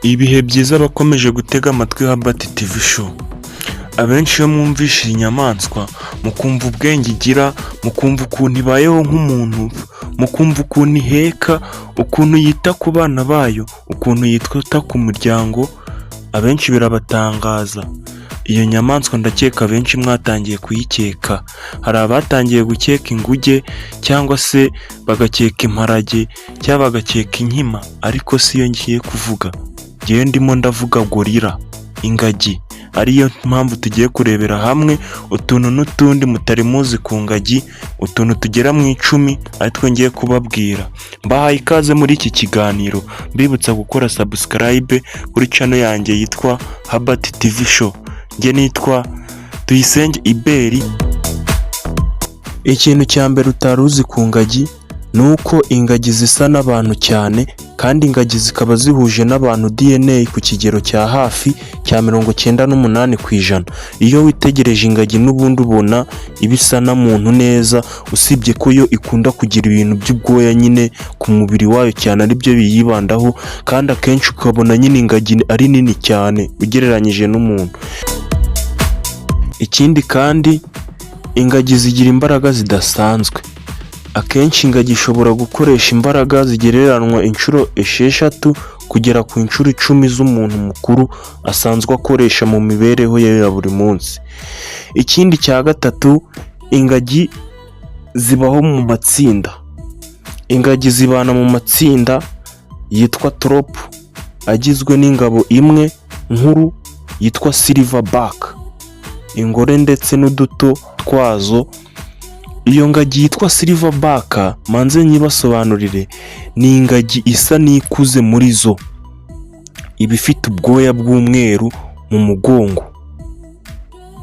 Ibihe byiza abakomeje gutega amatwi Herbert TV Show. Abenshi iyo mwumvishe iyi nyamaswa mukumva ubwenge igira, mukumva ukuntu ibayeho nk'umuntu, mukumva ukuntu iheka, ukuntu yita ku bana bayo, ukuntu yita ku muryango, abenshi birabatangaza. Iyo nyamaswa ndakeka abenshi mwatangiye kuyikeka. Hari abatangiye gukeka inguge cyangwa se bagakeka imparage cyangwa bagakeka inkima, ariko si yo ngiye kuvuga. Ngewe ndimo ndavuga gorilla, ingagi, ariyo mpamvu tugiye kurebera hamwe utuntu n'utundi mutari muzi ku ngagi, utuntu tugera mu 10 aritwo ngiye kubabwira. Mbahaye ikaze muri iki kiganiro, mbibutsa gukora subscribe kuri channel yanjye yitwa Herbert TV Show. Njye nitwa Tuyisenge Iberi. Ikintu cya mbere utari uzi ku ngagi ni uko ingagi zisa n'abantu cyane, kandi ingagi zikaba zihuje n'abantu DNA ku kigero cya hafi cya 98%. Iyo witegereje ingagi n'ubundi ubona iba isa na muntu neza, usibye ko yo ikunda kugira ibintu by'ubwoya nyine ku mubiri wayo cyane, aribyo biyibandaho, kandi akenshi ukabona nyine ingagi ari nini cyane ugereranyije n'umuntu. Ikindi kandi, ingagi zigira imbaraga zidasanzwe. Akenshi ingagi ishobora gukoresha imbaraga zigereranywa inshuro 6 kugera ku nshuro 10 z'umuntu mukuru asanzwe akoresha mu mibereho ye ya buri munsi. Ikindi cya gatatu, ingagi zibaho mu matsinda. Ingagi zibana mu matsinda yitwa troop, agizwe n'ingabo imwe nkuru yitwa silverback, ingore ndetse n'uduto twazo. Iyo ngagi yitwa silverback, manze nyibasobanurire, ni ingagi isa n'ikuze muri zo, iba ifite ubwoya bw'umweru mu mugongo,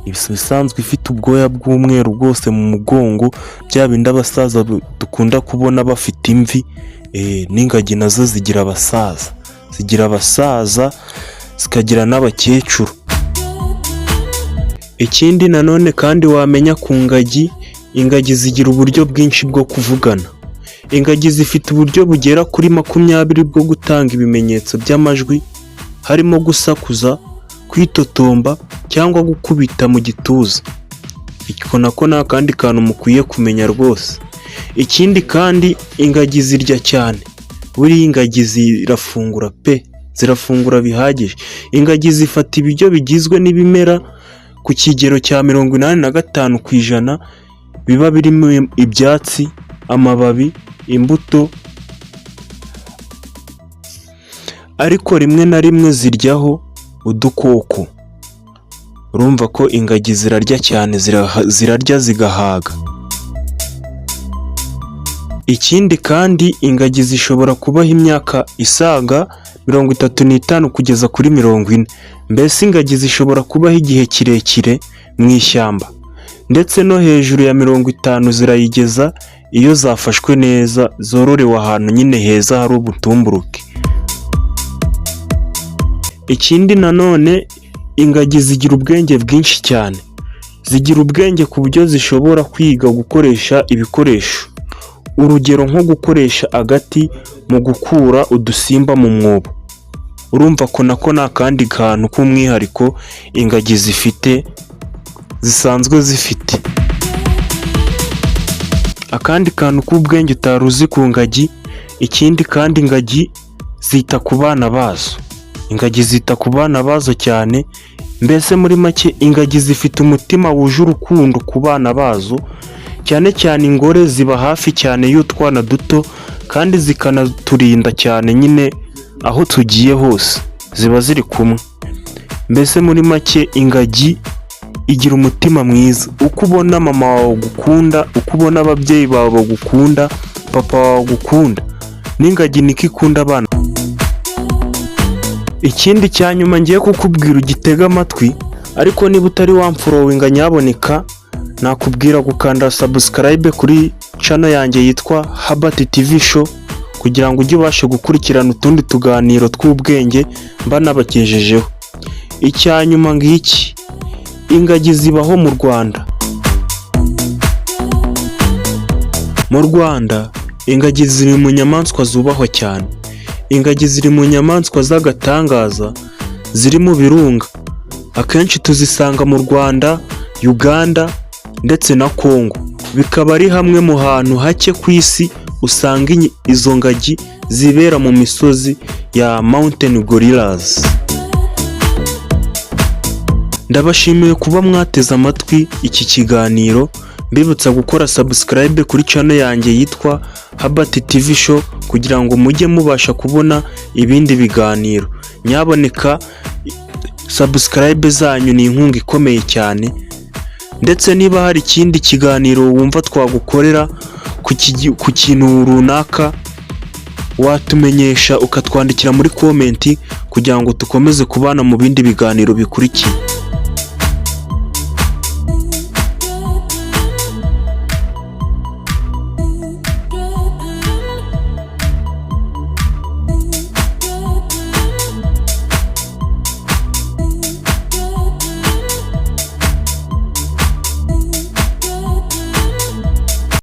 isanzwe ifite ubwoya bw'umweru bwose mu mugongo, bya bindi abasaza dukunda kubona bafite imvi, n'ingagi nazo zigira abasaza, zigira abasaza zikagira n'abakecuru. Ikindi nanone kandi wamenya ku ngagi, ingagi zigira uburyo bwinshi bwo kuvugana. Ingagi zifite uburyo bugera kuri 20 bwo gutanga ibimenyetso by'amajwi, harimo gusakuza, kwitotomba cyangwa gukubita mu gituza. Ako nako ni akandi kantu mukwiye kumenya rwose. Ikindi kandi, ingagi zirya cyane, buriya ingagi zirafungura pe, zirafungura bihagije. Ingagi zifata ibiryo bigizwe n'ibimera ku kigero cya 85%, biba birimo ibyatsi, amababi, imbuto, ariko rimwe na rimwe ziryaho udukoko. Urumva ko ingagi zirarya cyane, zirarya zigahaga. Ikindi kandi, ingagi zishobora kubaho imyaka isaga 35 kugeza kuri 40. Mbese ingagi zishobora kubaho igihe kirekire mu ishyamba, ndetse no hejuru ya 50 zirayigeza iyo zafashwe neza, zororewe ahantu nyine heza hari ubutumburuke. Ikindi nanone, ingagi zigira ubwenge bwinshi cyane, zigira ubwenge ku buryo zishobora kwiga gukoresha ibikoresho, urugero nko gukoresha agati mu gukura udusimba mu mwobo. Urumva ko nako ni akandi kantu k'umwihariko ingagi zifite, zisanzwe zifite. Akandi kantu k'ubwenge utari uzi ku ngagi, ikindi kandi, ingagi zita ku bana bazo. Ingagi zita ku bana bazo cyane, mbese muri make ingagi zifite umutima wuje urukundo ku bana bazo, cyane cyane ingore ziba hafi cyane y'utwana duto kandi zikanaturinda cyane nyine, aho tugiye hose ziba ziri kumwe. Mbese muri make ingagi igira umutima mwiza. Uko ubona mama wawe agukunda, uko ubona ababyeyi bawe bagukunda, papa wawe agukunda, n'ingagi niko ikunda abana. Ikindi cya nyuma ngiye kukubwira ugitega amatwi, ariko niba utari wamfollowinga, nyaboneka nakubwira gukanda subscribe kuri channel yanjye yitwa Herbert TV Show, kugira ngo ujye ubashe gukurikirana utundi tuganiro tw'ubwenge mba nabagejejeho. Icya nyuma ngiki: ingagi zibaho mu Rwanda. Mu Rwanda ingagi ziri mu nyamaswa zubahwa cyane. Ingagi ziri mu nyamaswa z'agatangaza ziri mu birunga. Akenshi tuzisanga mu Rwanda, Uganda ndetse na Congo. Bikaba ari hamwe mu hantu hake ku isi usanga izo ngagi zibera mu misozi ya Mountain Gorillas. Ndabashimiye kuba mwateze amatwi iki kiganiro, mbibutsa gukora subscribe kuri channel yanjye yitwa Habert TV Show kugira ngo mujye mubasha kubona ibindi biganiro. Nyaboneka, subscribe zanyu ni inkunga ikomeye cyane, ndetse niba hari ikindi kiganiro wumva twagukorera ku kintu runaka, watumenyesha ukatwandikira muri comment kugira ngo dukomeze kubana mu bindi biganiro bikurikiye.